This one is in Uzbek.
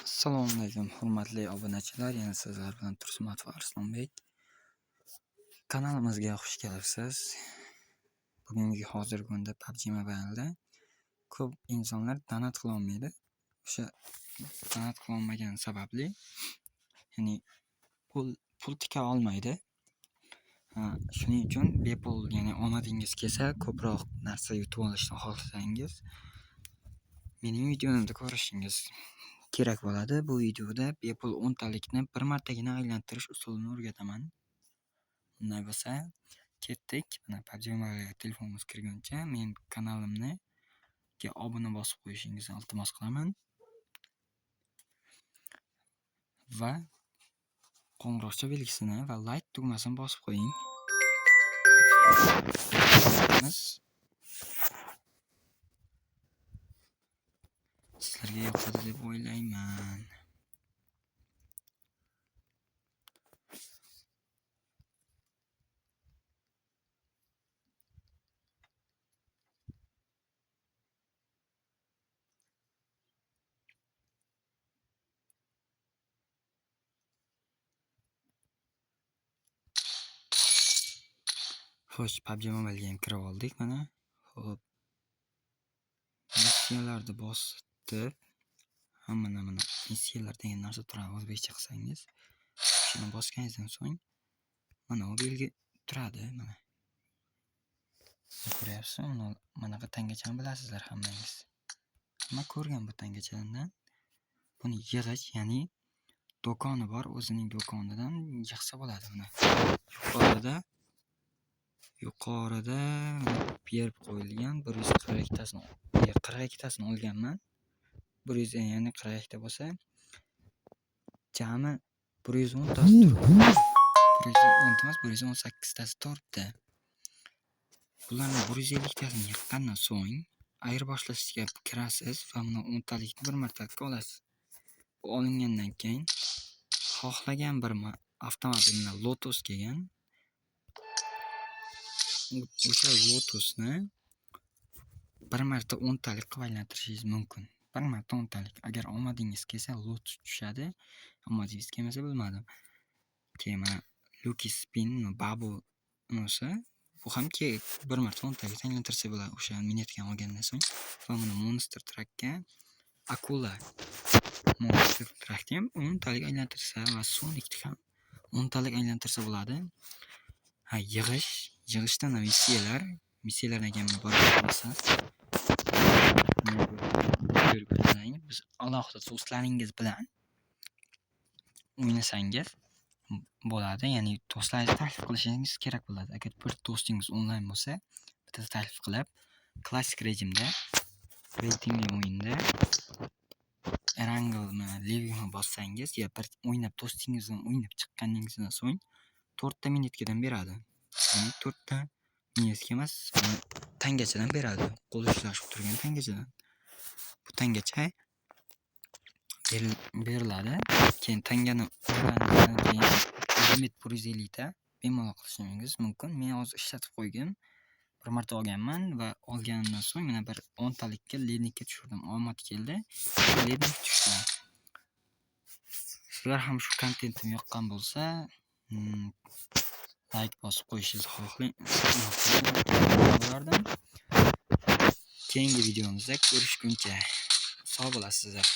Assalomu alaykum hurmatli obunachilar, yana sizlar bilan Tursunmatov Arslonbek. Kanalimizga xush kelibsiz. Bugungi hozirgi kunda PUBG Mobile'da ko'p insonlar donat qila olmaydi. O'sha donat qila olmagani sababli, ya'ni pul tika olmaydi. Shuning uchun bepul, ya'ni omadingiz kelsa, ko'proq narsa yutib olishni xohlasangiz, mening videomni ko'rishingiz kerak bo'ladi. Bu videoda bepul 10 talikni bir martagina aylantirish usulini o'rgataman. Unday bo'lsa, ketdik. Mana PUBG Mobile'ga telefonimiz kirguncha men kanalimni obuna bosib qo'yishingizni iltimos qilaman. Va qo'ng'iroqcha belgisini va like tugmasini bosib qo'ying. Sizlarga yoqadi deb o'ylayman. Xo'sh, PUBG Mobile'ga ham kirib oldik mana. Xo'p. Missiyalarni bosib, mana missiyalar degan narsa turadi, o'zbekcha qilsangiz. Shuni bosganingizdan so'ng mana bu belgi turadi, mana. Ko'ryapsizmi? Manaqa tangachani bilasizlar hammangiz. Hamma ko'rgan bu tangachadan. Buni yig'ish, ya'ni do'koni bor, o'zining do'konidan yig'sa bo'ladi buni. Yuqorida berib qo'yilgan 142tasini, 42tasini olganman. 100, ya'ni 42 ta bo'lsa, jami 110 tasi turibdi. 110 emas, 118 tasi turibdi. Bularni 150 tasini yiqqandan so'ng ayirboshlashga kirasiz va buni 10 talikni bir martalikka olasiz. Bu olingandan keyin xohlagan bir avtomobilni Lotus kelgan. O'sha Lotusni bir marta 10 talik qilib aylantirishingiz mumkin. Bir marta 10 talik. Agar omadingiz kelsa Lotus tushadi. Omadingiz kelmasa bilmadim. Keyin mana Lucky Spin, Bubble bo'lsa, bu ham bir marta 10 talik aylantirsa bo'ladi o'sha minetgan olgandan so'ng. Va mana Monster Truck'ga Akula Monster Truck'ni ham 10 talik aylantirsa va Sonic'ni ham 10 talik aylantirsa bo'ladi. Ha, yig'ishdan missiyalar, missiyalardan keyin borasiz. Biz alohida do'stlaringiz bilan o'ynasangiz bo'ladi, ya'ni do'stlaringizni taklif qilishingiz kerak bo'ladi. Agar bir do'stingiz onlayn bo'lsa, bitta taklif qilib, klassik rejimda, reytingli o'yinda Erangelni, Livingni bossangiz, yo bir o'ynab do'stingiz bilan o'ynab chiqqaningizdan so'ng 4 ta minutkadan beradi. Ya'ni 4 ta minutka emas, tangachadan beradi. Qo'l ushlashib turgan tangachadan. Bu tangacha beriladi. Keyin tangani olgandan keyin limit 150 ta bemalol qilishingiz mumkin. Men hozir ishlatib qo'ygan. Bir marta olganman va olganimdan so'ng mana bir 10 talikka lednikka tushirdim. Omad keldi. Lednik tushdi. Sizlar ham shu kontentim yoqqan bo'lsa, like bosib qo'yishingizni xohlardim. Keyingi videomizda ko'rishguncha sog' bo'lasizlar.